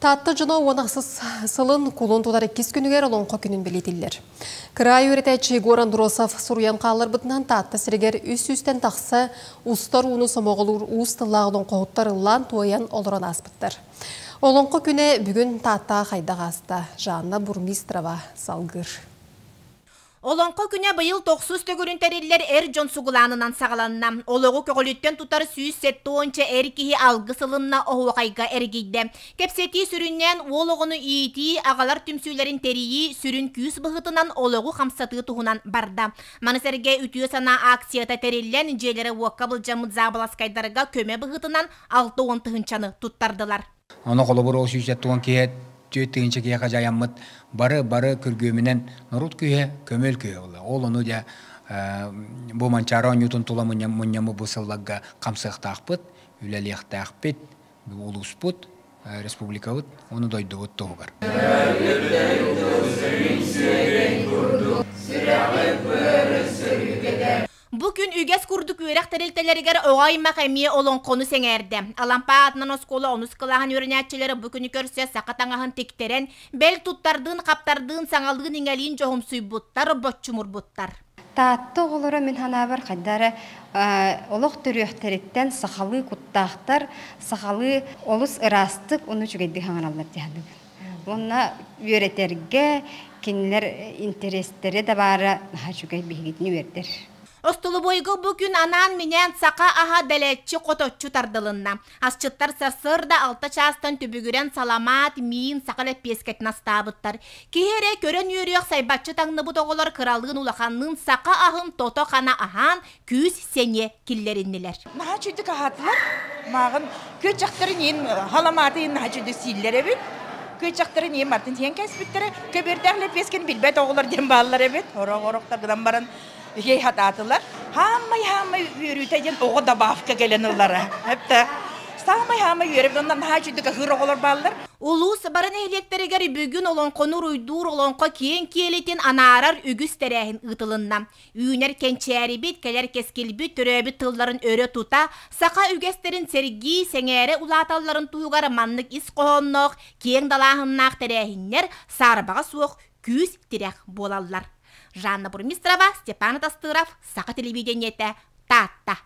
Таатта дьоно 16 сылын кулун тутар иккис күнүгэр Олоҥхо күнүн бэлиэтииллэр. Кыраайы үөрэтээччи Егор Андросов суруйан хаалларбытынан Таатта сиригэр үс сүүстэн тахса устар ууну сомоҕолуур уус тыллаах олоҥхоһуттар ыллаан-туойан олорон ааспыттар. Олоҥхо күнэ бүгүн Тааттаҕа хайдах ааста? Жанна Бурмистрова салгыыр. Олоҥхо күнэ быйыл тохсус төгүрүн тэриллэр эр дьон сугулаанынан саҕаланна. Олоҕу көҕүлүттэн тутар 170 эр киһи алгыс ылынна, оһуохайга эргийдэ. Кэпсэтии сүрүннээн уол оҕону иитии, аҕалар түмсүүлэрин тэрийии, сүрүн күүс быһыытынан олоҕу хамсатыы туһунан барда. Маны сэргэ үтүө санаа акцията тэриллэн, дьиэлэрэ уокка былдьаммыт заболоцкайдарга көмө быһыытынан 60 тыһыынчаны туттардылар. Ону холобур ол 170 киһи 4 тыһыынча киһиэхэ дьайаммыт бары бары күргүөмүнэн норуот күүһэ көмөл күүһэ буолла. Ол ону дьэ бу Манчаары оонньуутун тула мунньаммыт бу сылларга хамсыахтаахпыт, үлэлиэхтээхпит, улууспут, республикабыт, уонна дойдубут туһугар. Бу күн үгэс курдук үөрэх тэрилтэлэригэр оҕо аймах эмиэ олоҥхону сэҥээрдэ. Алампа аатынан оскуола онус кылааһын үөрэнээччилэрэ бу күнү көрсө саха таҥаһын тиктэрэн, бэл туттардыын-хаптардыын, саҥалыын-иҥэлиин дьоһумсуйбуттар, боччумурбуттар. Таатта оҕолоро мин санаабар хайдара олох төрүөхтэриттэн сахалыы куттаахтар, сахалыы олус ыраастык уну үчүгэйдик хаҥараллар диһаныбын. Уонна үөрэтэргэ кинилэр интэриэстэрэ да баара наһаа үчүгэй биһигитини үөрдэр. Остолобуойга бу күн анаан-минээн саха аһа дэлэччи хоточчу тардылынна. Асчыттар сарсыарда 6 чаастан түбүгүрэн саламаат, миин, саха лэппиэскэтин астаабыттар. Киһи эрэ көрөн үөрүөх сайбаччы таҥныбыт оҕолор кыралыын улаханныын саха аһын тото-хана аһаан, күүс-сэниэ киллэриннилэр. Наһаа үчүгдүк аһаатылар. Мааҕын күөччэхтэрин иин халамааты иин наһаа үчүгдүк сииллэр эбит. Күөччэхтэрин иин мартын тиэн кэспиттэрэ. Көбүөрдээх лэппиэскэни билбэт оҕолор диэн бааллар эбит. Орох-орохтор гынан баран ей хатаатылар. Хаамай-хаамай үөрүүтэ диэн оҕо добавка кэлэн ыллара. Эптэ саамай-хаамай үөрэбит онно наһаа үчүгдүк аһыыр оҕолор бааллар. Улуус бары нэһилиэктэригэр бүгүн олоҥхону уруйдуур олоҥхо киэҥ киэлитин анаарар үгүс тэрээһин ыытылынна. Үүнэр кэнчээрибит, кэлэр кэскилбит төрөөбүт тылларын өрө тута, саха үгэстэрин сэргии, сэҥээрэ улааталларын туһугар маннык ис хоһоонноох, киэҥ далааһыннаах тэрээһиннэр саарбаҕа суох күүс-тирэх буолаллар. Жанна Бурмистрова, Степан Атастыров, Саха телевидениетэ, Таатта.